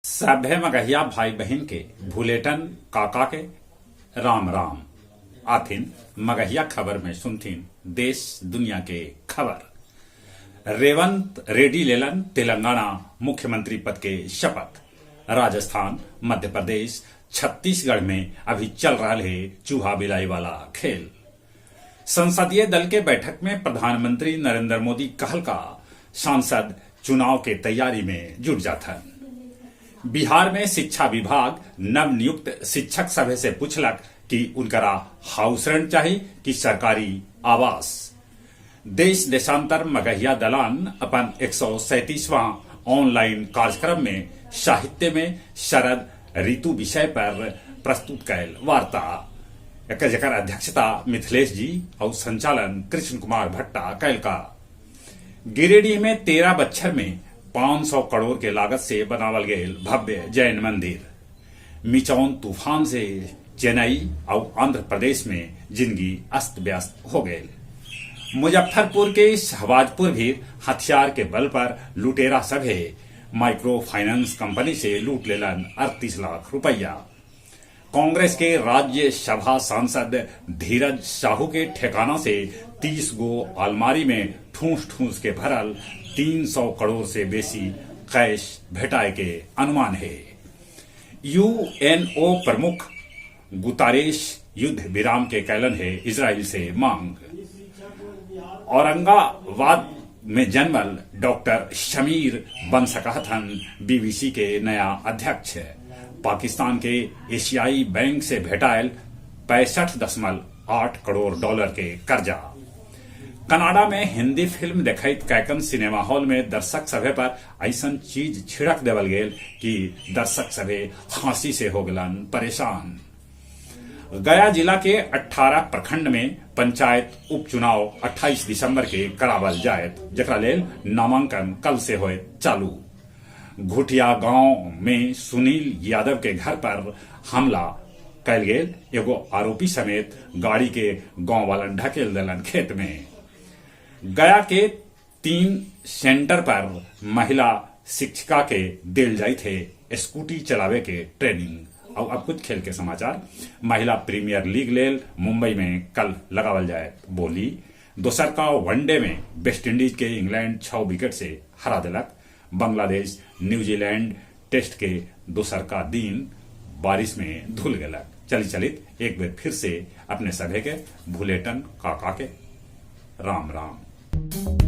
सभे मगहिया भाई बहिन के भुलेटन काका के राम राम। आथिन मगहिया खबर में सुनथिन देश दुनिया के खबर। रेवंत रेड्डी लेलन तेलंगाना मुख्यमंत्री पद के शपथ। राजस्थान, मध्य प्रदेश, छत्तीसगढ़ में अभी चल रहल हे चूहा बिलाई वाला खेल। संसदीय दल के बैठक में प्रधानमंत्री नरेंद्र मोदी कहलका सांसद चुनाव के तैयारी में जुट जाथन। बिहार में शिक्षा विभाग नवनियुक्त शिक्षक सभे से पूछलक कि उनकरा हाउस रेंट चाही कि सरकारी आवास। देश देशांतर मगहिया दलान अपन 137वां ऑनलाइन कार्यक्रम में साहित्य में शरद ऋतु विषय पर प्रस्तुत कैल वार्ता। एकर जेकर अध्यक्षता मिथिलेश जी और संचालन कृष्ण कुमार भट्टा कैलका। गिरिडीह में 13 बच्छर में 500 करोड़ के लागत से बनावल गयल भव्य जैन मंदिर। मिचौन तूफान से चेन्नई और आंध्र प्रदेश में जिंदगी अस्त व्यस्त हो गयल। मुजफ्फरपुर के शहबाजपुर भी हथियार के बल पर लुटेरा सभे माइक्रो फाइनेंस कंपनी से लूट लेलन 38 लाख रुपया। कांग्रेस के राज्य सभा सांसद धीरज साहू के ठिकाना से 30 गो अलमारी में ठूस ठूस के भरल 300 करोड़ से बेसी कैश भेटाए के अनुमान है। यूएनओ प्रमुख गुतारेश युद्ध विराम के कैलन है इजराइल से मांग। औरंगाबाद में जन्मल डॉक्टर शमीर बन सकहथन बीबीसी के नया अध्यक्ष। पाकिस्तान के एशियाई बैंक से भेटायल 65.8 करोड़ डॉलर के कर्जा। कनाडा में हिंदी फिल्म देखैत कैकन सिनेमा हॉल में दर्शक सभे पर ऐसन चीज छिड़क देवल गेल कि दर्शक सभे खांसी से हो गलन परेशान। गया जिला के 18 प्रखंड में पंचायत उपचुनाव 28 दिसंबर के करावल जायत, जेकरा लेल नामांकन कल से होए चालू। घुटिया गांव में सुनील यादव के घर पर हमला कैल गेल, एगो आरोपी समेत गाड़ी के गांव वालन ढकेल देलन खेत में। गया के 3 सेंटर पर महिला शिक्षिका के देल जाइत है स्कूटी चलावे के ट्रेनिंग। और अब कुछ खेल के समाचार। महिला प्रीमियर लीग लेल मुंबई में कल लगावल जाए बोली। दोसर का वनडे में वेस्ट इंडीज के इंग्लैंड 6 विकेट से हरा देलक। बांग्लादेश न्यूजीलैंड टेस्ट के दोसर का दिन बारिश में धुल गलक। चली चलित एक बेर फिर से अपने सभे के भुलेटन काका के राम राम।